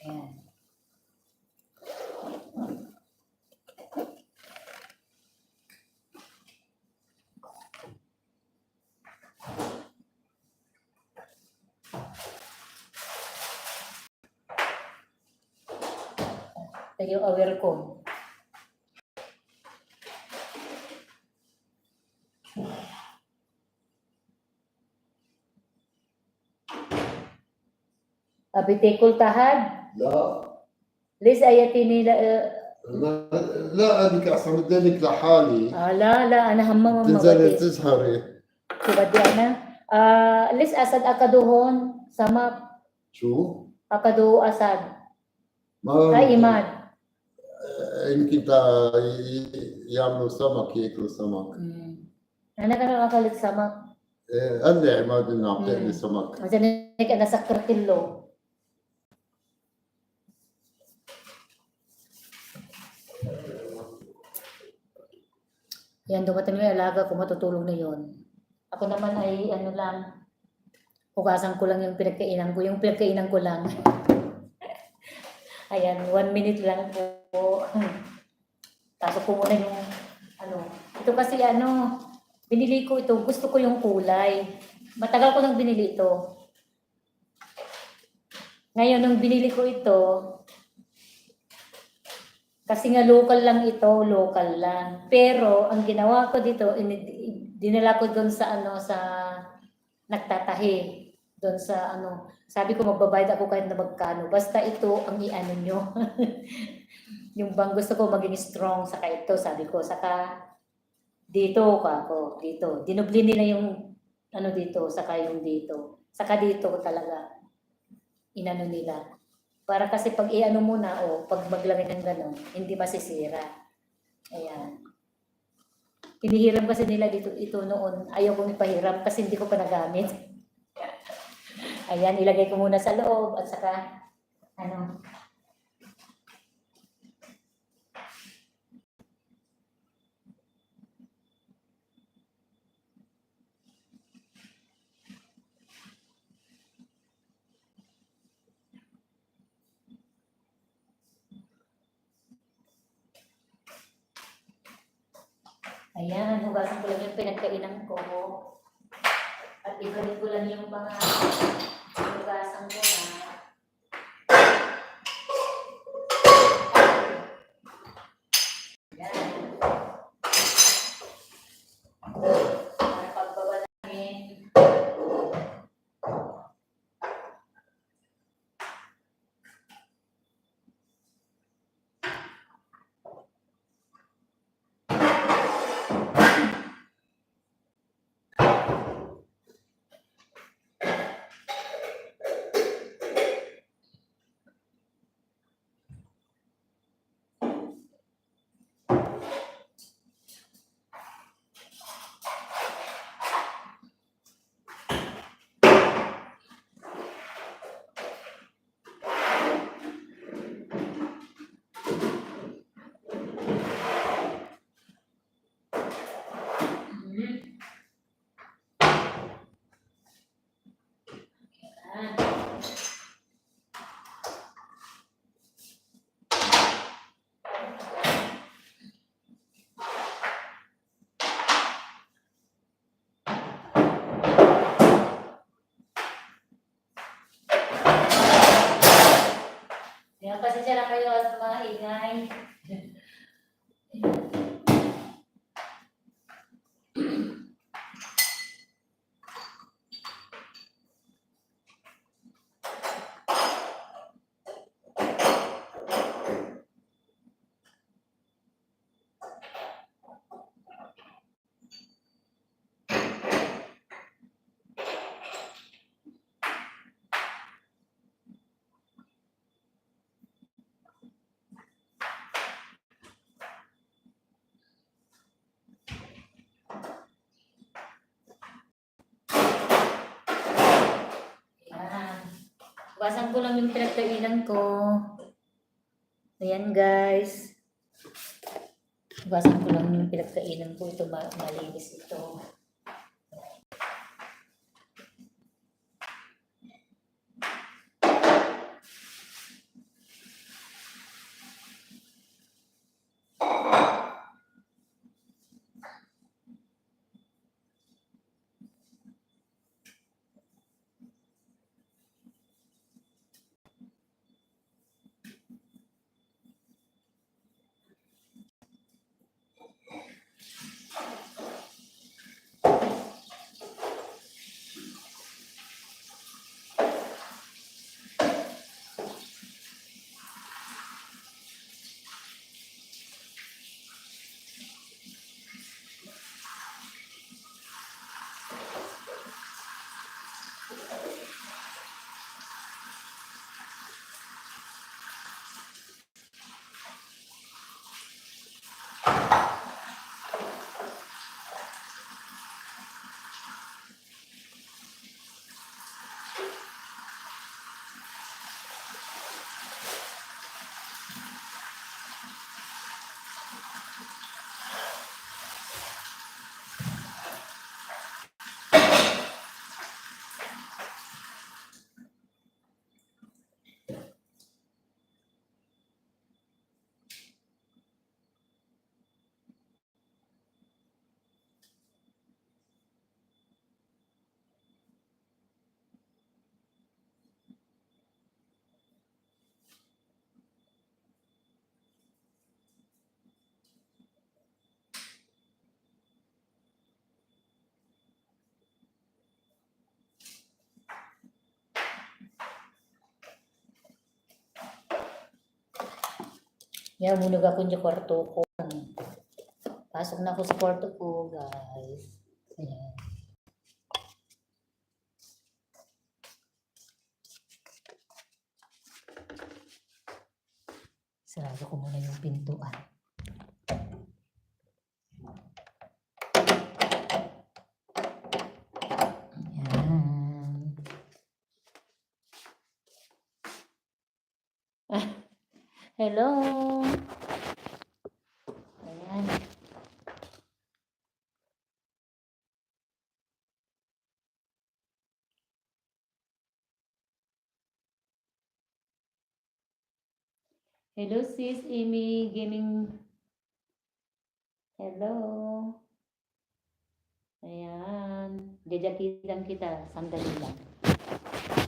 Ayan. Tayo aware ko. Abitikul tahad? La. Lis ayat ini la, eh. La, la, أنا قاعد أصمد ذلك لحالي. Ah, la, la, ana hamma. تنزل mabati. تسهري. Subadi ana. Ah, lis asad akaduhon, sama. شو؟ Akadu asad. ما Ay, imad. يمكن تا-، ي-، ي-، يعملوا سمك، ياكلوا سمك. Mm. Ana ka nakakalit samak. Eh, ande, imagine na, Mm. pwede samak. Kasi na, na sa kartillo. Yan, dumating yung alaga ko, matutulog na yon. Ako naman ay, ano lang, hugasan ko lang yung pinagkainan ko, yung pinagkainan ko lang. Ayan, one minute lang po. Pasok ko muna yung, ano, ito kasi, ano, binili ko ito, gusto ko yung kulay. Matagal ko nang binili ito. Ngayon, nung binili ko ito, kasi nga local lang ito, local lang. Pero ang ginawa ko dito, ini-, dinala ko doon sa, ano, sa nagtatahi, doon sa, ano, sabi ko, "Magbabayad ako kahit na magkano. Basta ito ang iano nyo." Yung bang gusto ko maging strong, saka ito, sabi ko, saka dito, kako, dito. Dinubli nila yung, ano, dito, saka yung dito. Saka dito talaga, inano nila. Para kasi pag iano mo na, o pag maglagay ng ganon, hindi masisira. Ayan. Pinihiram kasi nila dito, ito noon. Ayaw kong ipahiram kasi hindi ko pa nagamit. Ayan, ilagay ko muna sa loob at saka, ano, ayan, hugasan ko lang yung pinagkainan ko. At ibalik ko lang yung mga hugasan ko na. Yan. Para pagbaba namin. Pasensya na kayo sa mga ingay. Ayan. Hugasan ko lang yung pinagkainan ko. Ayan, guys. Hugasan ko lang yung pinagkainan ko. Ito, ma-, malinis ito. Yan, munag ako sa kwarto ko. Pasok na ako sa kwarto ko, guys. Ayan. Sarado ko muna yung pintuan. Ayan. Hello. Ayan. Hello, sis Amy Gaming. Hello. Ayan. Jajakitan kita. Sandali lang.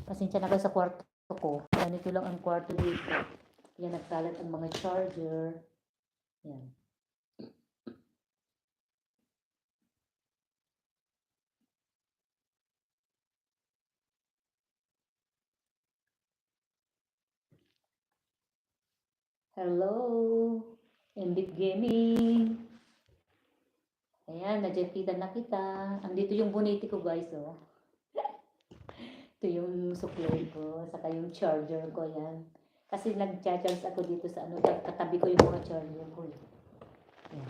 Pasensya na kayo sa kwarto ko. Ganito lang ang kwarto dito. Yan, nagkalat ang mga charger. Yan. Hello, Embit Gaming. Ayan, najakitan na kita. Andito yung bonete ko, guys, oh. Ito yung suklay ko, saka yung charger ko, yan. Kasi nagcha-charge ako dito sa ano, tat-, tatabi ko yung mga charger ko, eh. Yan.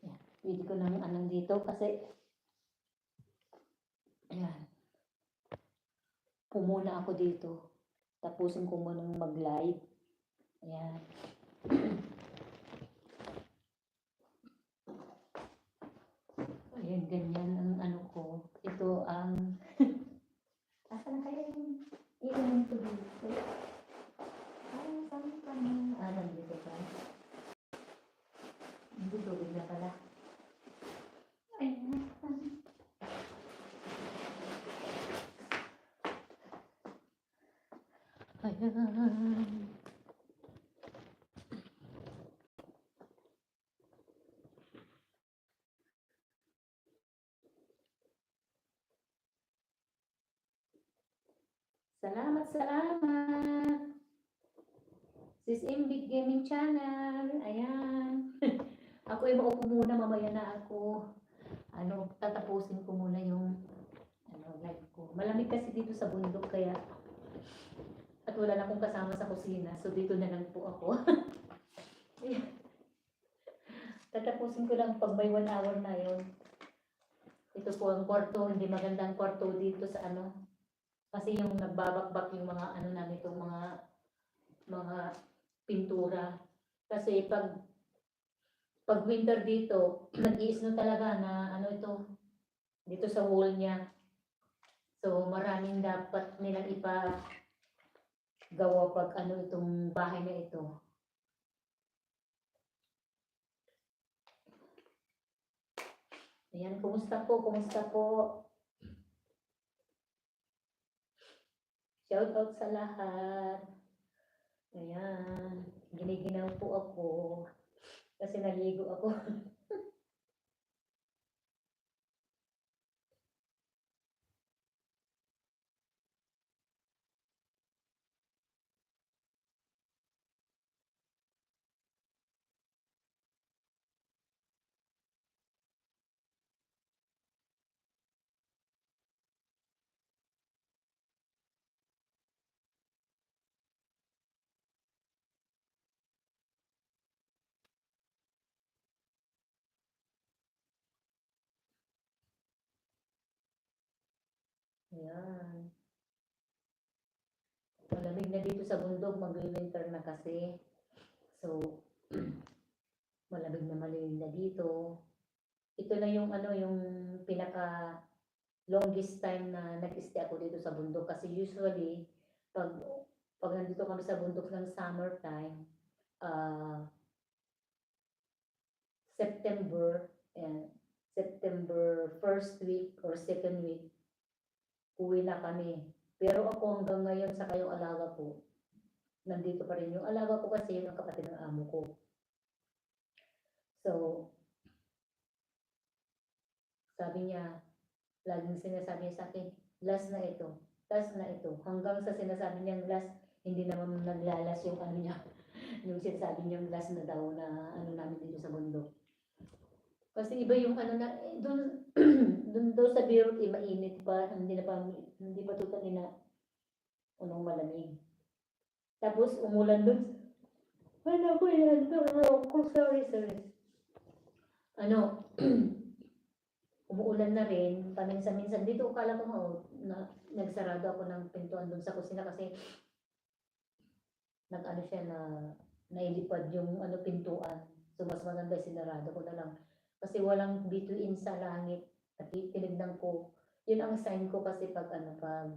Yan. Pwede ko nang anong dito kasi, ayan. Pumuna ako dito. Tapusin ko munang mag-live. Ayan. Ayan, ganyan ang ano ko. Ito ang, asa na kaya yung iinom ko dito? Ay, saan pa na? Ah, nandito pa. Hindi, tubig na pala. Ayan. Salamat, salamat. Sis Imbig Gaming Channel. Ayan. Ako ay maupo muna, mamaya na ako. Ano, tatapusin ko muna yung, ano, live ko. Malamig kasi dito sa bundok, kaya, at wala na akong kasama sa kusina. So, dito na lang po ako. Ayan. Tatapusin ko lang pag may one hour na yon. Ito po ang kwarto, hindi maganda ang kwarto dito sa ano. Kasi yung nagbabakbak yung mga ano namin, itong mga, mga pintura. Kasi pag, pag winter dito, nag-i-snow talaga na ano ito, dito sa wall niya. So, maraming dapat nilang ipagawa pag ano itong bahay na ito. Ayan, kumusta po? Kumusta po? Shout out sa lahat. Ayan, giniginaw po ako. Kasi naligo ako. Ayan. Malamig na dito sa bundok, magwi-winter na kasi. So, malamig na malamig na dito. Ito na yung ano, yung pinaka longest time na nag-stay ako dito sa bundok kasi usually pag, pag nandito kami sa bundok ng summertime, ah, September, ayan, September first week or second week, uwi na kami. Pero ako hanggang ngayon, saka yung alaga ko, nandito pa rin. Yung alaga ko kasi, yun ang kapatid ng amo ko. So, sabi niya, laging sinasabi niya sa akin, "Last na ito, last na ito." Hanggang sa sinasabi niyang last, hindi naman naglalas yung ano niya, yung sinasabi niyang last na daw na ano namin dito sa bundok. Kasi iba yung ano na, eh, dun, dun daw sa Beirut, eh, mainit pa, hindi na pa, hindi pa total na unong malamig. Tapos umulan dun. Ay, naku, inantok ako. Sorry, sorry. Ano, umuulan na rin, paminsan-minsan. Dito, akala ko nga, oh, na, nagsarado ako ng pintuan dun sa kusina kasi nag-ano siya na, nailipad yung, ano, pintuan. So, mas maganda sinarado ko na lang. Kasi walang bituin sa langit. At tinignan ko, yun ang sign ko kasi pag, ano, pag,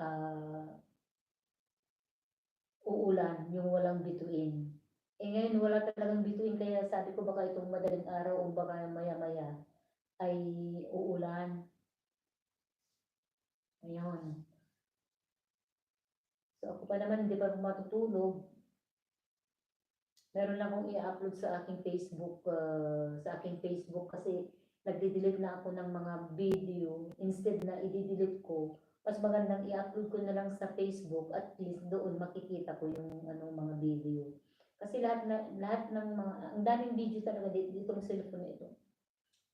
ah, uulan, yung walang bituin. Eh, ngayon wala talagang bituin, kaya sabi ko baka itong madaling araw o baka maya-maya ay uulan. Ayun. So, ako pa naman, hindi pa ako matutulog. Meron akong i-upload sa aking Facebook, ah, sa aking Facebook kasi nagdi-delete na ako ng mga video. Instead na i-delete ko, mas magandang i-upload ko na lang sa Facebook. At least doon makikita ko yung, ano, mga video. Kasi lahat na, lahat ng mga, ang daming video talaga di-, ditong cellphone na ito.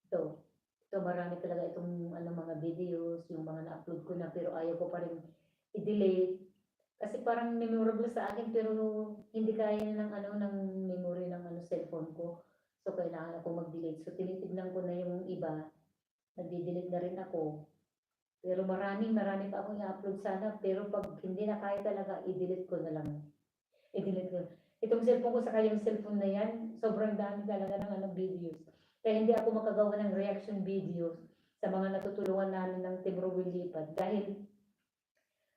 Ito. Ito, marami talaga itong, ano, mga videos, yung mga na-upload ko na, pero ayaw ko pa rin i-delete. Kasi parang memorable sa akin, pero hindi kaya ng, ano, ng memory ng, ano, cellphone ko. So, kailangan ako mag-delete. So, tinitignan ko na yung iba. Nagdi-delete na rin ako. Pero marami, marami pa akong i-upload sana. Pero pag hindi na kaya talaga, i-delete ko na lang. I-delete ko. Itong cellphone ko saka yung cellphone na yan, sobrang dami talaga ng, ano, videos. Kaya hindi ako makagawa ng reaction videos sa mga natutulungan namin ng Team Ruel Lipad dahil,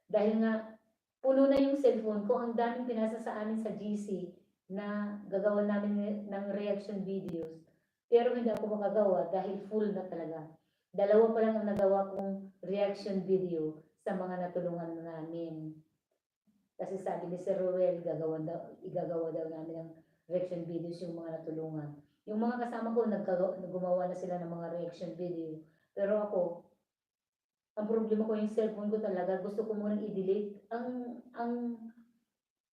dahil nga puno na yung cellphone ko, ang daming pinasa sa amin sa G C na gagawa namin ng reaction videos. Pero hindi ako makagawa dahil full na talaga. Dalawa pa lang ang nagawa kong reaction video sa mga natulungan namin. Kasi sabi ni Sir Ruel, gagawan daw, igagawa daw namin ng reaction videos yung mga natulungan. Yung mga kasama ko, nagkaga-, gumawa na sila ng mga reaction video. Pero ako, Ang problema ko, yung cellphone ko talaga, gusto ko munang i-delete. Ang, ang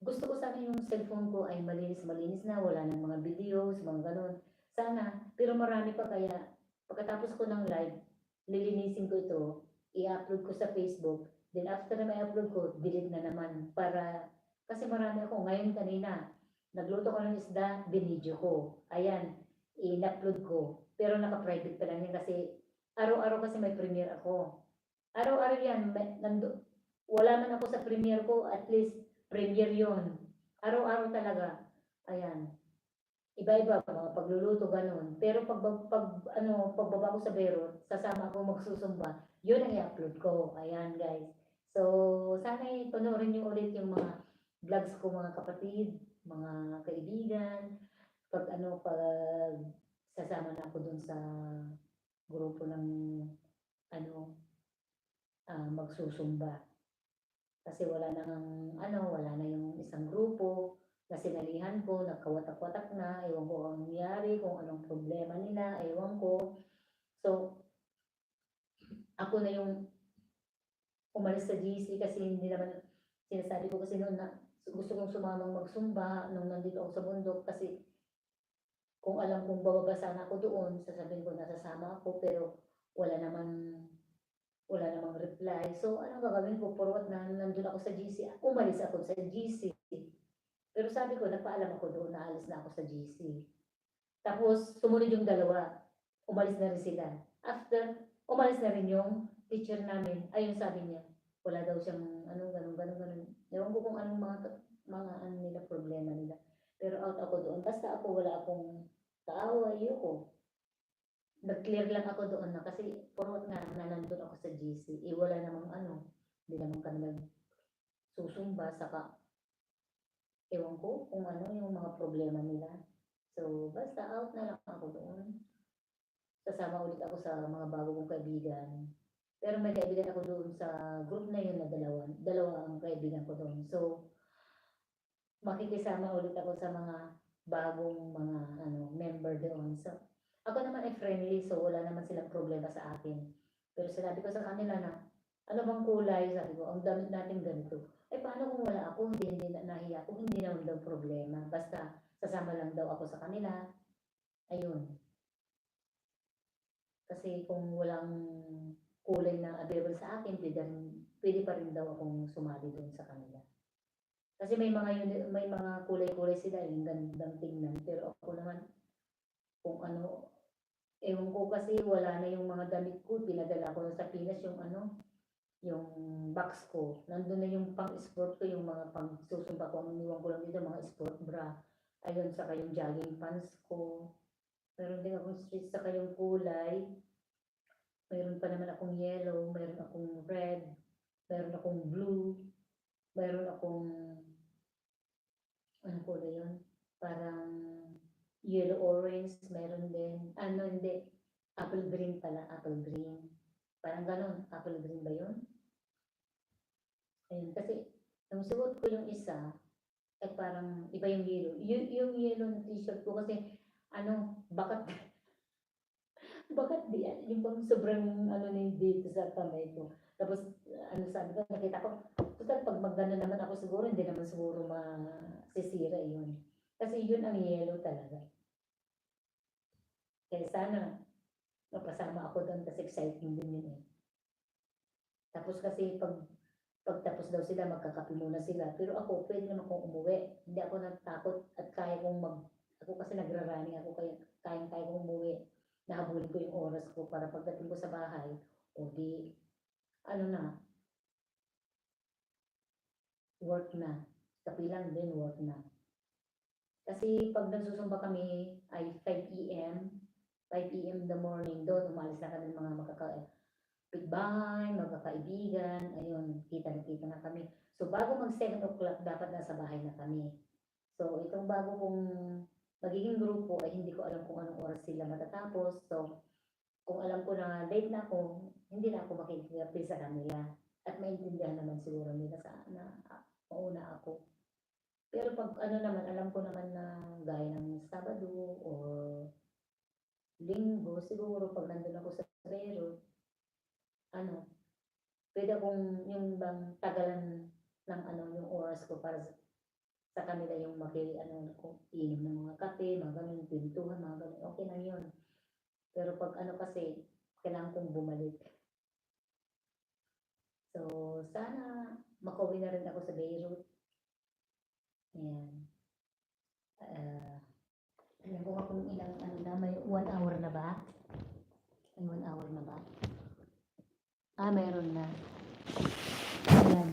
gusto ko sana yung cellphone ko ay malinis-malinis na, wala nang mga videos, mga ganun. Sana, pero marami pa, kaya pagkatapos ko ng live, lilinisin ko ito, i-upload ko sa Facebook, then after na ma-upload ko, delete na naman para, kasi marami ako. Ngayon kanina, nagluto ko ng isda, binidyo ko. Ayan, in-upload ko. Pero naka-private pa lang yan kasi araw-araw kasi may premiere ako. Araw-araw yan, may, nandu-, wala man ako sa premiere ko, at least premiere yun. Araw-araw talaga. Ayan. Iba-iba, mga pagluluto, ganun. Pero pag, pag, ano, pagbaba ko sa Beirut, sasama ako magsusumba. Yun ang i-upload ko. Ayan, guys. So, sana'y panoorin niyo ulit yung mga vlogs ko, mga kapatid, mga kaibigan. Pag, ano, pag sasama na ako dun sa grupo ng, ano, ah, magsusumba. Kasi wala na ngang, ano, wala na yung isang grupo na sinalihan ko, nagkawatak-watak na, ewan ko ang nangyari, kung anong problema nila, ewan ko. So, ako na yung umalis sa G C kasi hindi naman, sinasabi ko kasi noon na gusto kong sumamang magsumba nung nandito ako sa bundok kasi kung alam kong bababa sana ako doon, sasabihin ko nasasama ako, pero wala naman, wala namang reply. So, anong gagawin ko? Forward na, nandun ako sa G C. Umalis ako sa G C. Pero sabi ko, nagpaalam ako doon, naalis na ako sa G C. Tapos, sumunod yung dalawa. Umalis na rin sila. After, umalis na rin yung teacher namin. Ayun, sabi niya, wala daw siyang, ano, ganun, ganun, ganun. Ewan ko kung anong mga, mga, ano nila, problema nila. Pero out ako doon. Basta ako, wala akong kaaway, ayoko. Nag-clear lang ako doon na kasi forward nga na nandun ako sa G C. Eh, wala namang ano, hindi naman kami nagsusumba, saka ewan ko kung ano yung mga problema nila. So, basta out na lang ako doon. Sasama ulit ako sa mga bago kong kaibigan. Pero may kaibigan ako doon sa group na yun na dalawa, dalawa ang kaibigan ko doon. So, makikisama ulit ako sa mga bagong mga, ano, member doon. So, ako naman ay friendly, so wala naman silang problema sa akin. Pero sinabi ko sa kanila na, "Ano bang kulay?" Sabi ko, "Ang damit natin ganito." "Ay, paano kung wala ako? Hindi, hindi na, nahiya ako." Hindi naman daw problema. Basta sasama lang daw ako sa kanila. Ayun. Kasi kung walang kulay na available sa akin, pwede rin, pwede pa rin daw akong sumali doon sa kanila. Kasi may mga uni-, may mga kulay-kulay sila, eh, ang gandang tingnan. Pero ako naman, kung ano, ewan ko kasi, wala na yung mga damit ko. Pinadala ko sa Pinas yung ano, yung box ko. Nandun na yung pang-sport ko, yung mga pagsusumba ko. Ang iniwan ko lang dito, mga sport bra. Ayun, saka yung jogging pants ko. Meron din akong street, saka yung kulay. Meron pa naman akong yellow, meron akong red, meron akong blue, meron akong, ano kulay yun? Parang yellow orange, meron din. Ano, hindi. Apple green pala, apple green. Parang ganun, apple green ba yun? Ayun, kasi nung suot ko yung isa, ay parang iba yung yellow. Yung, yung yellow na t-shirt ko kasi, ano, bakat, bakat di, yung bang sobrang ano na yung dito sa kamay ko. Tapos, ano sabi ko, nakita ko, total pag magano naman ako siguro, hindi naman siguro masisira yun. Kasi yun ang yellow talaga. Kaya sana mapasama ako doon kasi exciting din yun eh. Tapos kasi pag, pagtapos daw sila, magkakape muna sila. Pero ako, pwede naman akong umuwi. Hindi ako natakot at kaya kong mag, ako kasi nagra-running ako, kaya kayang-kaya kong umuwi. Nahabulin ko yung oras ko para pagdating ko sa bahay, o di, ano na, work na. Kape lang din, work na. Kasi pag nagsusumba kami ay five A M, five A M in the morning, doon umalis na kami mga magkakapitbahay, magkakaibigan, ayun, kita na kita na kami. So, bago mag seven o'clock, dapat nasa bahay na kami. So, itong bago kong magiging grupo ay hindi ko alam kung anong oras sila matatapos. So, kung alam ko na late na ako, hindi na ako makikipagkape sa kanila. At maintindihan naman siguro nila sa, na, ah, mauna ako. Pero pag ano naman, alam ko naman na gaya ng Sabado or Linggo, siguro pag nandun ako sa Beirut, ano, Pwede akong yung bang tagalan ng ano, yung oras ko para sa, sa kanila yung maki-, ano, kung inom ng mga kape, mga ganun, kwentuhan, mga ganun. Okay lang yun. Pero pag ano kasi, kailangan kong bumalik. So, sana makauwi na rin ako sa Beirut. Ayan. Ah, tingnan ko nga kung ilang ano na, may one hour na ba? May one hour na ba? Ah, meron na. Ayan.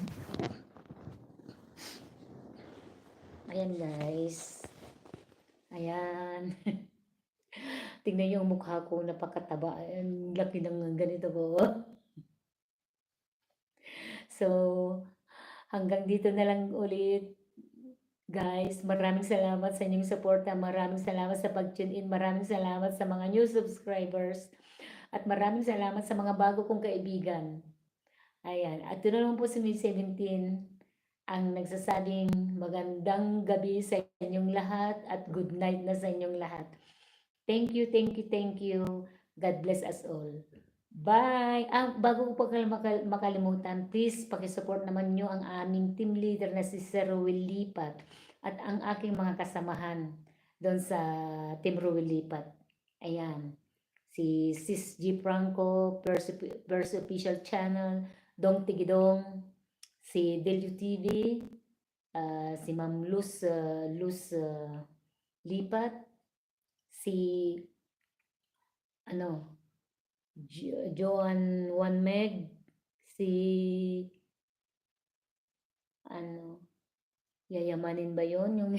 Ayan, guys. Ayan. Tingnan niyo ang mukha ko, napakataba. Ang laki ng ganito ko. So, hanggang dito na lang ulit. Guys, maraming salamat sa inyong suporta. Maraming salamat sa pag-tune in. Maraming salamat sa mga new subscribers. At maraming salamat sa mga bago kong kaibigan. Ayan. At ito na naman po si May seventeen, ang nagsasabing magandang gabi sa inyong lahat at good night na sa inyong lahat. Thank you, thank you, thank you. God bless us all. Bye! Ah, bago ko pa kal-, makal-, makalimutan, please pakisupport naman nyo ang aming team leader na si Sir Ruel Lipat at ang aking mga kasamahan doon sa Team Ruel Lipat. Ayan. Si Sis G Franco, Perse-, Perse Official Channel, Dong Tigidong, si Delio T V, ah, si Ma'am Luz, ah, Luz, ah, Lipat, si, ano, Jo-, Joan Juan Meg, si, ano, yayamanin ba yun? Yung,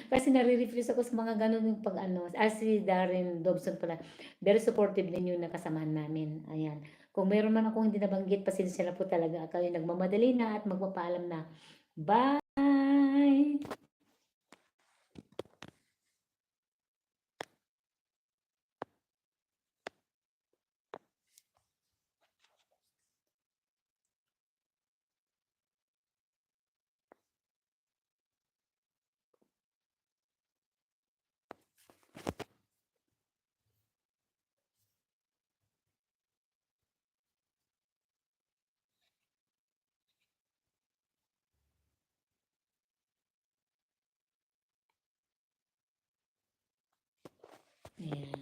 kasi nare-refuse ako sa mga ganun yung pag ano. Ah, si Darren Dobson pala. Very supportive din yung nakasamahan namin. Ayan. Kung meron man akong hindi nabanggit, pasensya na po talaga. Kayo nagmamadali na at magpapaalam na. Bye! Ayan.